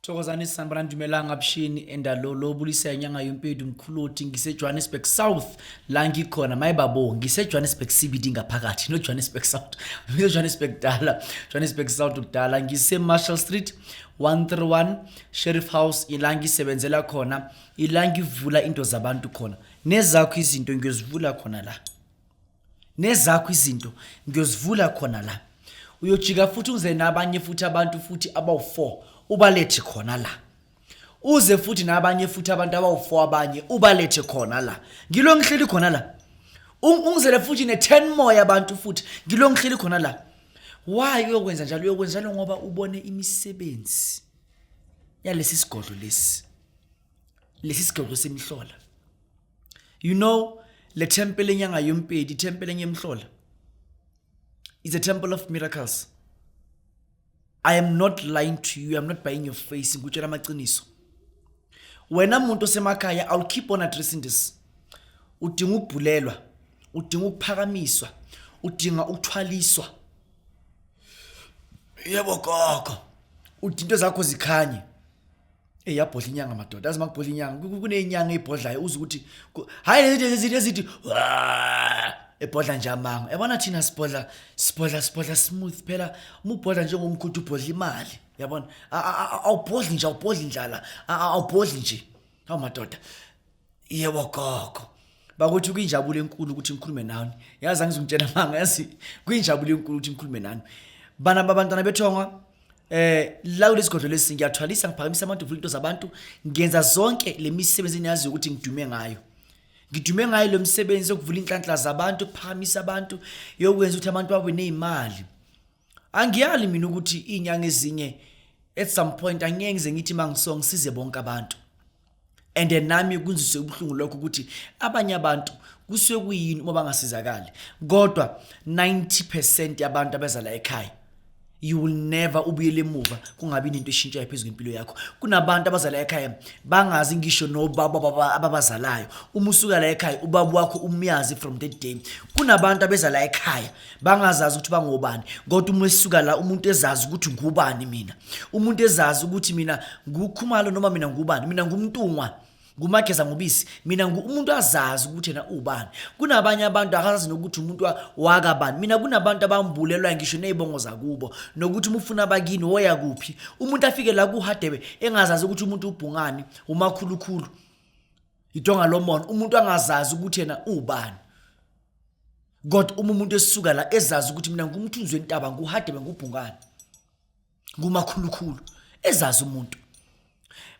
Thokozani, sanibonani, dumelang, avuxeni, endalolo bulisa inyanga yompedu mkhuluthi. Ngise-Johannesburg South la ngikhona, mayibabo, ngise-Johannesburg CBD ngaphakathi, no Johannesburg South, ngise-Johannesburg kudala, Johannesburg South kudala. Ngise-Marshall Street 131, Sheriff House, ila ngisebenzela khona, ila ngivula into zabantu khona. Nezakho izinto ngiyozivula khona la, nezakho izinto ngiyozivula khona la. Uyojika futhi uze nabanye futhi abantu futhi abawu-4, ubalethe khona la. Uze futhi nabanye futhi abantu abawu-4 abanye, ubalethe khona la. Ngilo ngihleli khona la. Ungizele futhi ne-10 more yabantu futhi, ngilo ngihleli khona la. Why uyokwenza njalo? Uyokwenza njalo ngoba ubone imisebenzi yalesi sigodlo lesi, lesi sigodlo semihlola. You know, le temple enyanga yompedi, temple enyemhlola, is a temple of miracles. I am not lying to you, I'm not buying your face. Ngikutshela amaqiniso. Wena muntu osemakhaya, I'll keep on addressing this. Udinga ukubhulelwa, udinga ukuphakamiswa, udinga ukuthwaliswa. Yebo gogo, udinga into zakho zikhanye. Eyabhodla inyanga madoda, azi makubhodla inyanga, kunenyanga ebhodlayo uze ukuthi hayi, lezi ezithi ezithi "Waa", ebhodla nje amanga. Yabona, thina sibhodla, sibhodla, sibhodla smooth phela. Uma ubhodla njengomkhulu, ubhodla imali, yabona. Awubhodli nje, awubhodli indlala, awubhodli nje. Hawu madoda, yebo gogo, bakuthi kuyinjabulo enkulu ukuthi ngikhulume nani. Yazi, angizungitshela manga, yazi kuyinjabulo enkulu ukuthi ngikhulume nani bana babantwana bethongwa. La kulesigodlo lesi ngiyathwalisa, ngiphakamisa abantu, vula into zabantu, ngenza zonke le misebenzi eniyaziyo ukuthi ngidume ngayo. Ngidume ngayo lo msebenzi yokuvula inhlanhla zabantu, ukuphakamisa abantu, yokwenza ukuthi abantu babe ney'mali. Angiyali mina ukuthi iy'nyanga ezinye, at some point angeke ngize ngithi mangiso ngisize bonke abantu. And then nami kunzise ubuhlungu lokho ukuthi abanye abantu kusuke kuyini uma bangasizakali, kodwa 90% yabantu abeza la ekhaya, you will never ubuyele emuva kungabi nento eshintshayo phezu kwempilo yakho. Kunabantu abazala ekhaya bangazi ngisho nobaba ababazalayo. Uma usuka la ekhaya, ubaba wakho umyazi from that day. Kunabantu abeza la ekhaya bangazazi ukuthi bangobani, kodwa uma esuka la, umuntu ezazi ukuthi ngubani mina, umuntu ezazi ukuthi mina ngukhumalo noma mina ngubani, mina ngumntungwa, ngumageza ngobisi mina, umuntu azazi ukuthi yena ubani. Kunabanye abantu akazazi nokuthi umuntu wakabani mina. Kunabantu abambulelwa ngisho nezibongo zakubo, nokuthi uma ufuna abakini woya kuphi. Umuntu afike la kuHadebe engazazi ukuthi umuntu ubhungani, umakhulukhulu, idonga lomona. Umuntu angazazi ukuthi yena ubani, kodwa uma umuntu esuka la ezazi ukuthi mina ngumthunzi wentaba, nguHadebe, ngubhungani, ngumakhulukhulu, ezazi umuntu.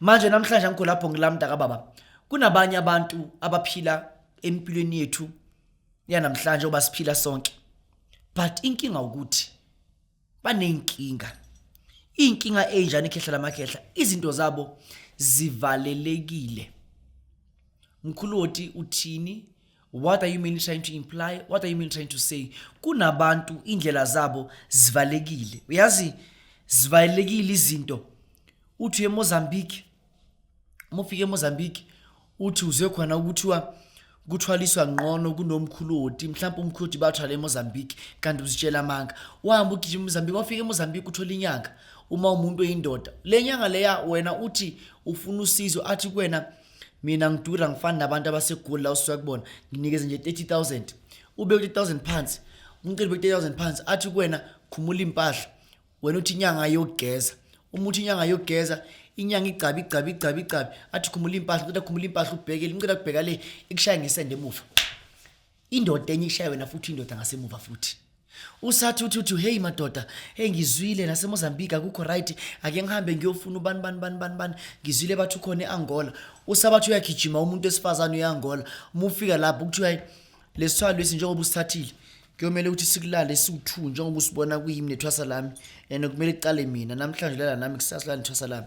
Manje namhlanje angikho lapho, ngilamnta kababa. Kunabanye abantu abaphila empilweni yethu yanamhlanje oba siphila sonke, but inkinga ukuthi baneyinkinga. Inkinga enjani, ikhehla lamakhehla? Izinto zabo zivalelekile. Mkhulu Woti, uthini? What are you mainly trying to imply? What are you mainly trying to say? Kunabantu indlela zabo zivalekile, uyazi, zivalekile izinto. Uthi eMozambique, uma ufika eMozambique, uthi uze khona ukuthiwa kuthwaliswa ngqono kunomkhuloti, mhlawumbe umkhuloti bathwala eMozambique, kanti uzitshela amanga. Wahamba ugijima eMozambique, wafika eMozambique, uthola inyanga. Uma umuntu oyindoda, le nyanga leya, wena uthi ufuna usizo, athi kuwena, "Mina ngidura, ngifani nabantu abaseGoli la usuka kubona, nginikeze nje 30,000." Ube 30,000 phansi, umceli ubeke 30,000 phansi, athi kuwena, "Khumula impahla." Wena uthi inyanga yokugeza. Uma uthi inyanga yokugeza, inyanga igcabe, igcabe, igcabe, igcabe, athi, "Khumula impahla." Ucela khumula impahla, ubheke, umcela kubheka le, ikushaya ngesende emuva. Indoda enye ikushaya wena futhi, indoda ngasemuva futhi. Usathi uthi, "Hey madoda, hey, ngizwile naseMozambique akukho right, ake ngihambe ngiyofuna ubani bani bani bani bani, ngizwile bathi ukhona eAngola." Usabathi uyagijima umuntu esifazane uyaAngola, uma ufika lapho kuthiwa lesithwalo lesi njengoba usithathile, kuyomele ukuthi sikulale siwu-two, njengoba usibona kuyimi nethwasa lami, and kumele kuqale mina namhlanje, lala nami, kusasa lala nethwasa lami.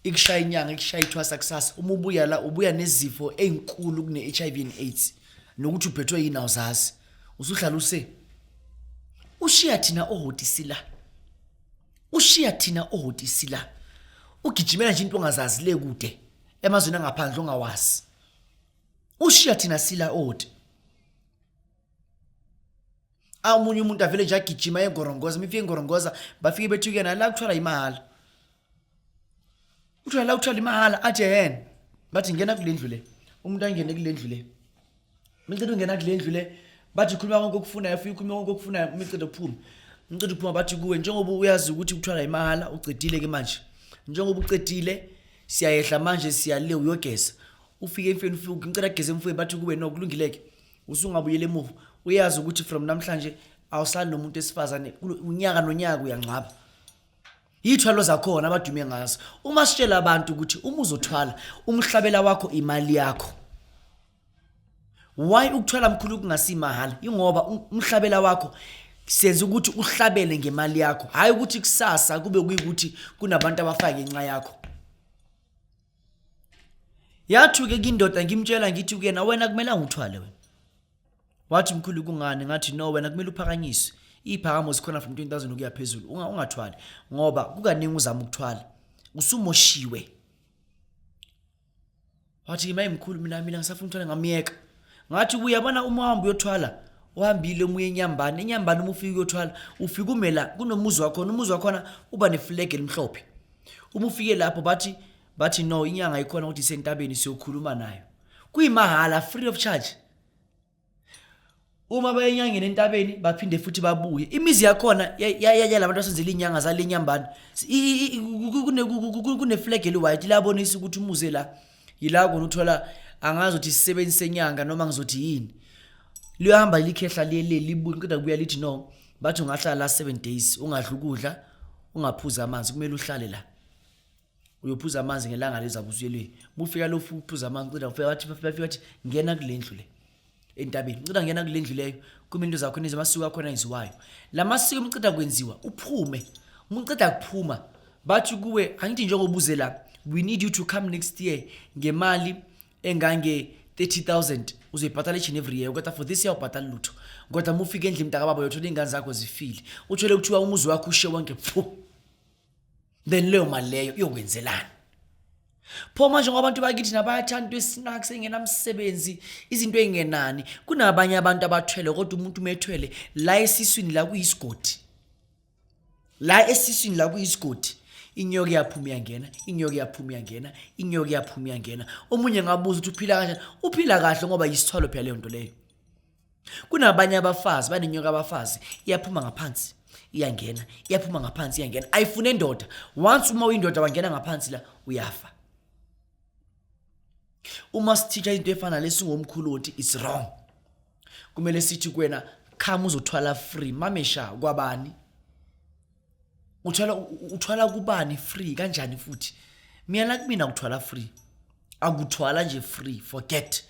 Ikushaya inyanga, ikushaya ithwasa. Kusasa uma ubuya la, ubuya nezifo ey'nkulu kune-HIV and AIDS, nokuthi uphethwe yini awuzazi. Usuhlala use ushiya thina ohotisi la, ushiya thina ohotisi la, ugijimela nje into ongazazi le kude emazweni angaphandle ongawazi, ushiya thina sila oti. Omunye umuntu avele nje agijima eNgorongoza, uma ifike eNgorongoza, bafike bethuke nala, kuthwala imali. Uthwala la, uthwala imahhala. Athi yena, bathi ngena kule ndlu le. Umuntu angene kule ndlu le. Miceda ungena kule ndlu le, bathi khuluma konke okufunayo. Ufike ukhulume konke okufunayo. Miceda uphuma, miceda uphuma, bathi kuwe, njengoba uyazi ukuthi ukuthwala imahhala, ucedile ke manje. Njengoba ucedile, siyayehla manje, siyale uyogeza. Ufike emfeni, ufike ngicela geze emfeni. Bathi kuwe, no, kulungileke, usungabuyela emuva. Uyazi ukuthi from namhlanje awusali nomuntu esifazane, unyaka nonyaka uyangcwaba. Yithwalo zakhona abadume ngazo. Uma sitshela abantu ukuthi uma uzothwala, umhlabela wakho imali yakho. Why ukuthwala, mkhulu, kungasimahhala? Ingoba umhlabela wakho senza ukuthi uhlabele ngemali yakho, hhayi ukuthi kusasa kube kuyikuthi kunabantu abafaka ngenxa yakho. Yathuke kindoda, ngimtshela ngithi kuyena, wena kumele anguthwale wena. Wathi, mkhulu, kungani? Ngathi, no, wena kumele uphakanyiswe. Iy'phakamo zikhona from 20,000 ukuya phezulu. Ungathwali ngoba kukaningi uzama ukuthwala, usumoshiwe. Wathi, maye mkhulu, mina ngisafuna ukuthwala. Ngamyeka. Ngathi uyabona, uma uhamba uyothwala, uhambile umuye enyambane. Enyambane uma ufika uyothwala, ufike ume la kunomuzi wakhona. Umuzi wakhona uba neflag elimhlophe. Uma ufike lapho, bathi no, inyanga ikhona ukuthi isentabeni, siyokhuluma nayo. Kuyimahhala, free of charge. Uma baye enyangeni entabeni, baphinde futhi babuye. Imizi yakhona yalabantu asenzela iy'nyanga zale nyambane kune-flag eli-white, liyabonisa ukuthi umuze la yila kona uthola. Angazi ukuthi isisebenzi senyanga noma ngizothi yini. Liyohamba likhehla liye le, libuye, qeda kubuya lithi no, bathi ungahlala la 7 days, ungadli ukudla, ungaphuzi amanzi. Kumele uhlale la, uyophuza amanzi ngelanga lezabe usuyelwe. Bufika lo, uphuza amanzi, qeda ufika, bathi bafika, bathi ngena kule ndlu le entabeni. Ngicela ngena kule ndlu leyo, kuma into zakho nezamasiko akhona enziwayo. La masiko umceda kwenziwa, uphume. Uma uceda kuphuma, bathi kuwe, angithi njengoba uze la, we need you to come next year ngemali engange 30,000. Uzoyibhatala each and every year, kodwa for this year ubhatala lutho. Kodwa uma ufika endlini, mntakababa, uyothola iy'ngane zakho zifile, uthole kuthiwa umuzi wakho ushe wonke pfu. Then leyo mali leyo iyokwenzelani pho manje? Ngoba abantu bakithi nabayathanda into esnacks engenamsebenzi, izinto ey'ngenani. Kunabanye abantu abathwele, kodwa umuntu uma ethwele la esiswini, la kuyisigodi, la esiswini la kuyisigodi, inyoka iyaphuma iyangena, inyoka iyaphuma iyangena, inyoka iyaphuma iyangena. Omunye ngabuza ukuthi uphila kanjani? Uphila kahle ngoba yisithwalo phela leyo nto leyo. Kunabanye abafazi banenyoka, abafazi iyaphuma ngaphansi iyangena, iyaphuma ngaphansi iyangena, ayifune endoda. Once uma uyindoda wangena ngaphansi la, uyafa. Uma sithintsha into efana lesingomkhulu uthi it's wrong. Kumele sithi kuwena, khama uzothwala free. Mamesha kwabani uthwala? Uthwala kubani free kanjani futhi? Mina la kumina uthwala free, akuthwala nje free, forget.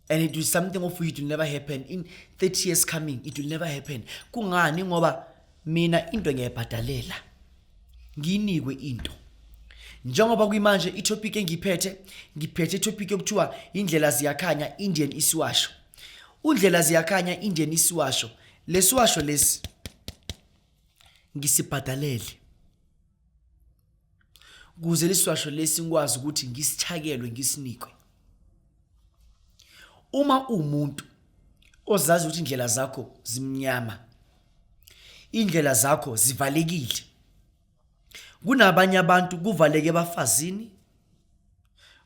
And it is something of which it will never happen in 30 years coming, it will never happen. Kungani? Ngoba mina into ngiyayibhadalela, ngiyinikwe into. Njengoba kuyimanje itopic engiphethe, ngiphethe itopic yokuthiwa indlela ziyakhanya Indian isiwasho. Undlela ziyakhanya Indian isiwasho, lesiwasho lesi ngisibhadalele kuze lesiwasho lesi ngikwazi ukuthi ngisithakelwe, ngisinikwe. Uma umuntu ozazi ukuthi indlela zakho zimnyama, indlela zakho zivalekile. Kunabanye abantu kuvaleke ebafazini,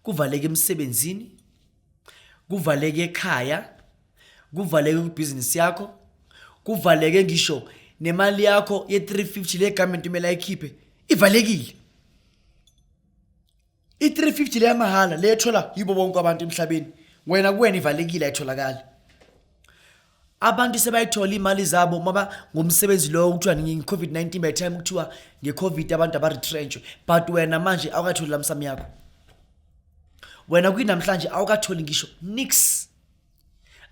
kuvaleke emsebenzini, kuvaleke ekhaya, kuvaleke kwibhizinisi yakho, kuvaleke ngisho nemali yakho ye-350 le government kumele ayikhiphe, ivalekile. I-350 le yamahhala le ethola yibo bonke abantu emhlabeni, wena kuwena ivalekile, ayitholakali. Abantu sebayithola imali zabo maba ngomsebenzi lowo kuthiwa nge-COVID-19. By the time kuthiwa nge-COVID abantu abaretrenchwe, but wena manje awukatholi lump sum yakho. Wena kuyinamhlanje awukatholi ngisho nix,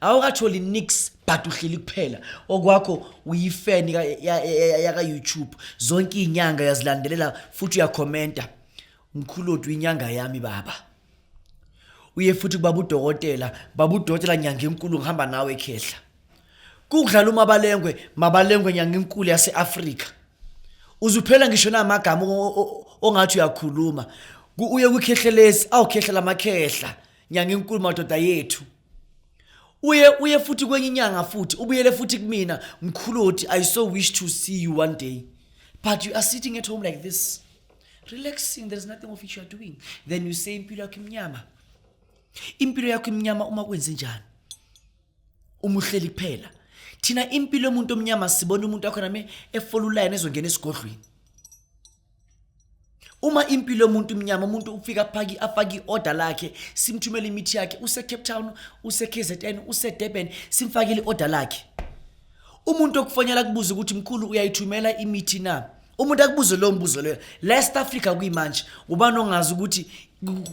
awukatholi nix, but uhleli kuphela okwakho uyifan yaka-YouTube. Zonke iy'nyanga uyazilandelela futhi uyakhomenta, mkhuloti uyinyanga yami baba. Uye futhi kubaba udokotela, baba udokotela, nyanga enkulu, ngihamba nawe khehla. Kudlala uMabalengwe, Mabalengwe, nyanga enkulu yase-Afrika. Uzuphela ngisho namagama ongathi uyakhuluma. Uye kwikhehlelezi, awukhehla lamakhehla, nyanga enkulu, madoda yethu. Uye futhi kwenye inyanga, futhi ubuyele futhi kumina, mkhuloti, I so wish to see you one day. But you are sitting at home like this. Relaxing, there's nothing of which you are doing. Then you say impilo yakho imnyama. Impilo yakho imnyama uma kwenze njani? Uma uhleli kuphela. Thina impilo yomuntu omnyama sibona umuntu akhona me efola ulayini ezongena esigodlweni. Uma impilo yomuntu imnyama umuntu ufika aphaki afake i-order lakhe simthumele imithi yakhe use-Cape Town use-KZN use-Durban simfakele i-order lakhe. Umuntu okufonela kubuza ukuthi mkhulu uyayithumela imithi na? Umuntu akubuze lowo mbuzo loyo. La eSouth Africa kuyimanje ubani ongazi ukuthi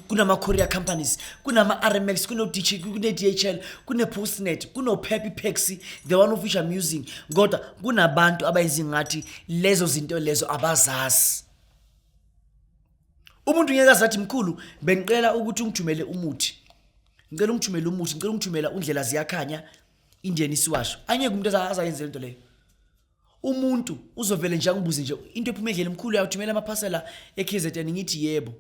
kunama-courier companies, kunama-RMX, kuno-DH, kune-DHL, kune-Postnet, kuno-Pep Paxi, the one of which I'm using. Kodwa kunabantu abayizingathi lezo zinto lezo abazazi. Umuntu ngeke azathi mkhulu bengicela ukuthi ungithumele umuthi. Ngicela ungithumele umuthi, ngicela ungithumela undlela ziyakhanya Indian isiwasho. Angeke umuntu azayenze lento leyo. Umuntu uzovele nje angibuze nje into ephuma endleleni mkhulu uyathumela amaphasela eKZN ngithi yebo.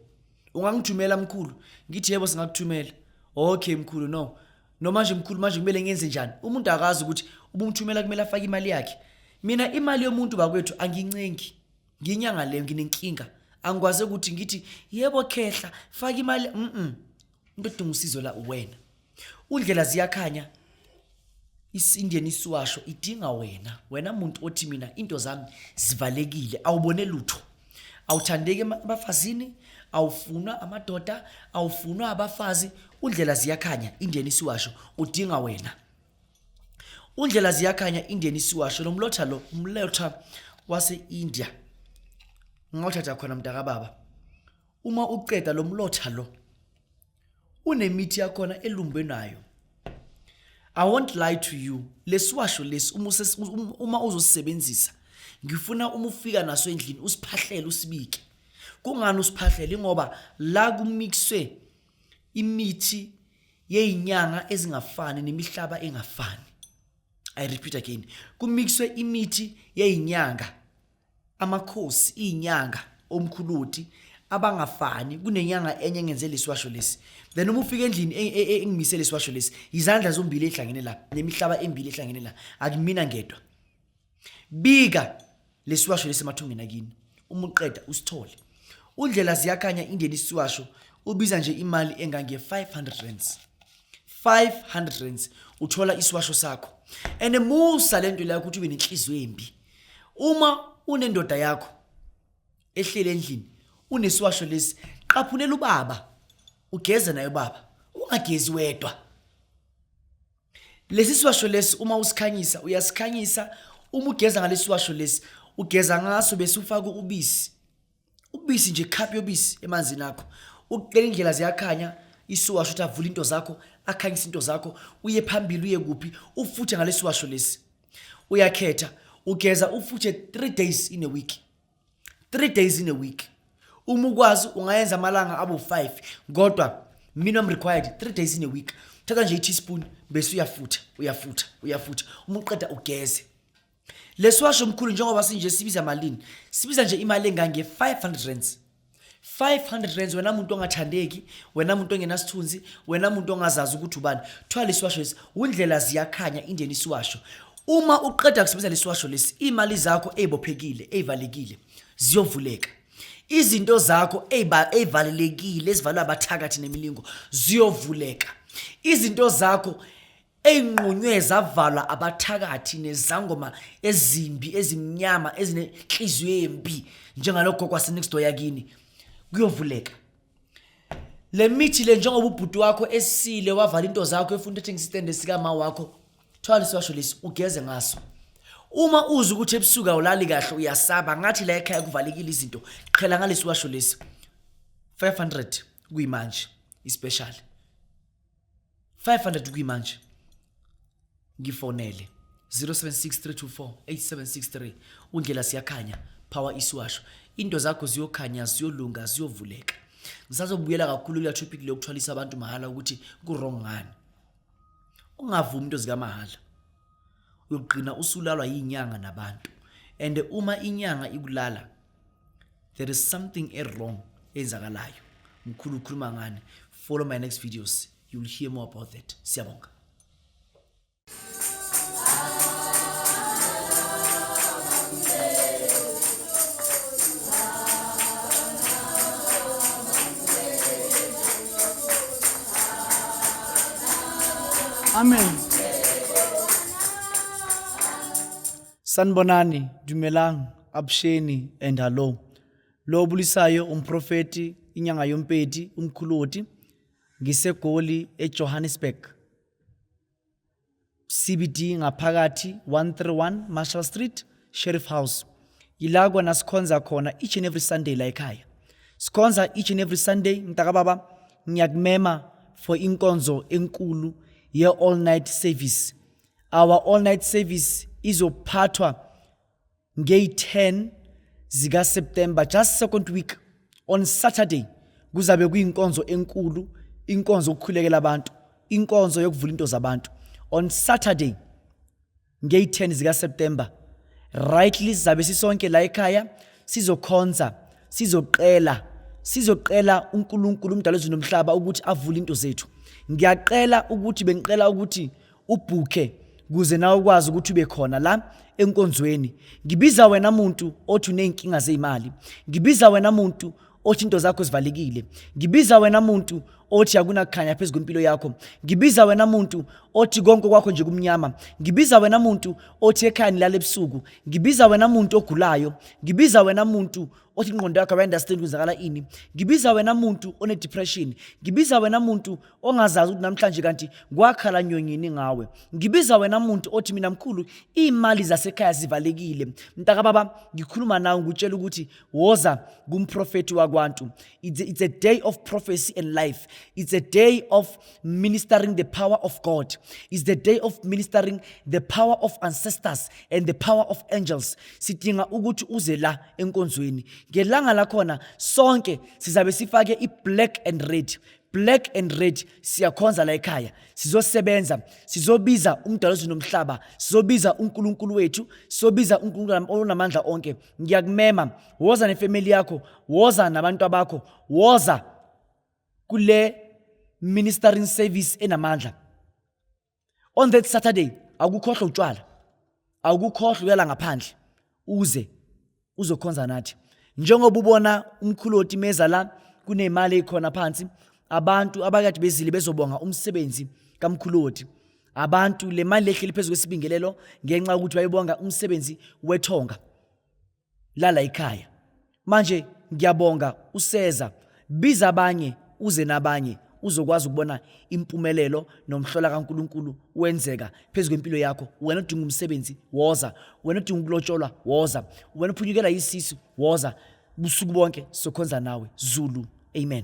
Ungangithumela mkhulu ngithi yebo singakuthumela. Okay mkhulu no. Noma nje mkhulu manje kumele ngenze njani? Umuntu akazi ukuthi ubumthumela kumele afake imali yakhe. Mina imali yomuntu bakwethu angincengi. Nginyanga leyo nginenkinga. Angikwazi ukuthi ngithi yebo khehla faka imali mhm. Into edinga usizo la uwena. Undlela ziyakhanya isindeni isiwasho idinga wena wena muntu othi mina into zami zivalekile awubone lutho awuthandeki ebafazini awufunwa amadoda awufunwa abafazi undlela ziyakhanya indeni isiwasho udinga wena undlela ziyakhanya indeni isiwasho lo mlotha lo umlotha wase-India ngawuthatha khona mntakababa uma uqeda lo mlotha lo unemithi yakhona elumbwe nayo I won't lie to you lesiwasho lesi uma uma uzosisebenzisa ngifuna uma ufika naso endlini usiphahlele usibike kungani usiphahlele ngoba la kumixwe imithi yezinyanga ezingafani nemihlaba engafani I repeat again kumixwe imithi yezinyanga amakhosi izinyanga omkhuluti abangafani kunenyanga enye engenze lesiwasho lesi then uma ufika endlini e, e, e, engimise lesiwasho lesi izandla zombili ehlangene la nemihlaba embili ehlangene la akumina ngedwa bika lesiwasho lesi emathungeni akini uma uqeda usithole undlela ziyakhanya indeni isiwasho ubiza nje imali engange 500 rands 500 rands uthola isiwasho sakho and musa lento leyo ukuthi ube nenhliziyo embi uma unendoda yakho ehlele endlini unesiwasho lesi qaphunela ubaba ugeze naye ubaba ungagezi wedwa lesi siwasho lesi uma usikhanyisa uyasikhanyisa uma ugeza ngalesi siwasho lesi ugeza ngaso bese ufaka ubisi ubisi nje cup yobisi emanzini akho uqela indlela ziyakhanya isiwasho ukuthi avule into zakho akhanyise into zakho uye phambili uye kuphi ufuthe ngalesiwasho lesi uyakhetha ugeza ufuthe 3 days in a week 3 days in a week uma ukwazi ungayenza amalanga abu 5 kodwa minimum required 3 days in a week thatha nje i-teaspoon bese uyafutha uyafutha uyafutha uma uqeda ugeze Lesiwasho mkhulu njengoba sinje sibiza malini? Sibiza nje imali engange 500 rands. 500 rands wena muntu ongathandeki, wena muntu ongenasithunzi, wena muntu ongazazi ukuthi ubani. Thwala isiwasho lesi, undlela ziyakhanya indeni isiwasho. Uma uqeda kusebenzisa lesiwasho lesi, imali zakho ezibophekile, ezivalekile ziyovuleka. Izinto zakho ezivalelekile ezivalwe abathakathi nemilingo ziyovuleka. Izinto zakho Eyinqunywe zavalwa abathakathi nezangoma ezimbi ezimnyama ezinenhliziyo embi njengalogogo wase-next door yakini kuyovuleka le mithi le njengoba ubhuti wakho esile wavala into zakho efuna ukuthi isitende sikama wakho thwala isiwasho lesi ugeze ngaso uma uze ukuthi ebusuku awulali kahle uyasaba ngathi la ekhaya kuvalekile izinto qhela ngalesi washo lesi 500 kuyimanje ispecial 500 kuyimanje ngifonele 0763248763 undlela siyakhanya power isiwasho into zakho ziyokhanya ziyolunga ziyovuleka ngisazobuyela kakhulu kula topic leyo kuthwalisa abantu mahhala ukuthi ku-wrong ngani ungavumi into zikamahhala uyogcina usulalwa yinyanga nabantu and uma inyanga ikulala there is something e-wrong eyenzakalayo mkhulu ukhuluma ngani follow my next videos you will hear more about that siyabonga Amen. Sanibonani, dumelang, abusheni and hello. Lo obulisayo umprofeti inyanga yompeti umkhuloti ngiseGoli eJohannesburg. CBD ngaphakathi 131 Marshall Street, Sheriff House. Yila kona sikhonza khona each and every Sunday la ekhaya. Sikhonza each and every Sunday mntakababa ngiyakumema for inkonzo enkulu ye all night service. Our all night service izophathwa ngeyi-10 zikaSeptember just second week on Saturday kuzabe kuyinkonzo enkulu inkonzo yokukhulekela abantu inkonzo yokuvula into zabantu on Saturday ngeyi-10 zikaSeptember rightly sizabe sisonke la ekhaya sizokhonza sizoqela sizoqela uNkulunkulu umdala wezulu nomhlaba ukuthi avule into zethu ngiyaqela ukuthi bengiqela ukuthi ubhukhe kuze nawe ukwazi ukuthi ube khona la enkonzweni ngibiza wena muntu othi uney'nkinga zey'mali ngibiza wena muntu othi into zakho zivalekile ngibiza wena muntu othi akunakukhanya phezu kwempilo yakho ngibiza wena muntu othi konke kwakho nje kumnyama ngibiza wena muntu othi ekhaya nilala ebusuku ngibiza wena muntu ogulayo ngibiza wena muntu othi ingqondo yakho abayi-understand kwenzakala ini ngibiza wena muntu one-depression ngibiza wena muntu ongazazi ukuthi namhlanje kanti kwakhala nyonyini ngawe ngibiza wena muntu othi mina mkhulu iy'mali zasekhaya zivalekile mntakababa ngikhuluma nawe ngikutshela ukuthi woza kumprofethi wakwantu it's a, it's a day of prophecy and life it's a day of ministering the power of god it's the day of ministering the power of ancestors and the power of angels sidinga ukuthi uze la enkonzweni ngelanga lakhona sonke sizabe sifake i-black and red black and red siyakhonza la ekhaya sizosebenza sizobiza umdalo wezulu nomhlaba sizobiza uNkulunkulu wethu sizobiza uNkulunkulu onamandla onke ngiyakumema woza nefamily yakho woza nabantu abakho woza kule ministering service enamandla on that saturday awukukhohlwa utshwala awukukhohlwa uyala ngaphandle uze uzokhonza nathi njengoba ubona umkhuloti meza la kunemali ekhona phansi abantu abakade bezile bezobonga umsebenzi kamkhuloti abantu le mali lehleli phezu kwesibingelelo ngenxa yokuthi bayibonga umsebenzi wethonga lala ekhaya manje ngiyabonga useza biza abanye uze nabanye uzokwazi ukubona impumelelo nomhlola kaNkuluNkulu wenzeka phezu kwempilo yakho wena udinga umsebenzi woza wena udinga ukulotsholwa woza wena uphunyukela yisisu woza busuku bonke sokhonza nawe Zulu amen.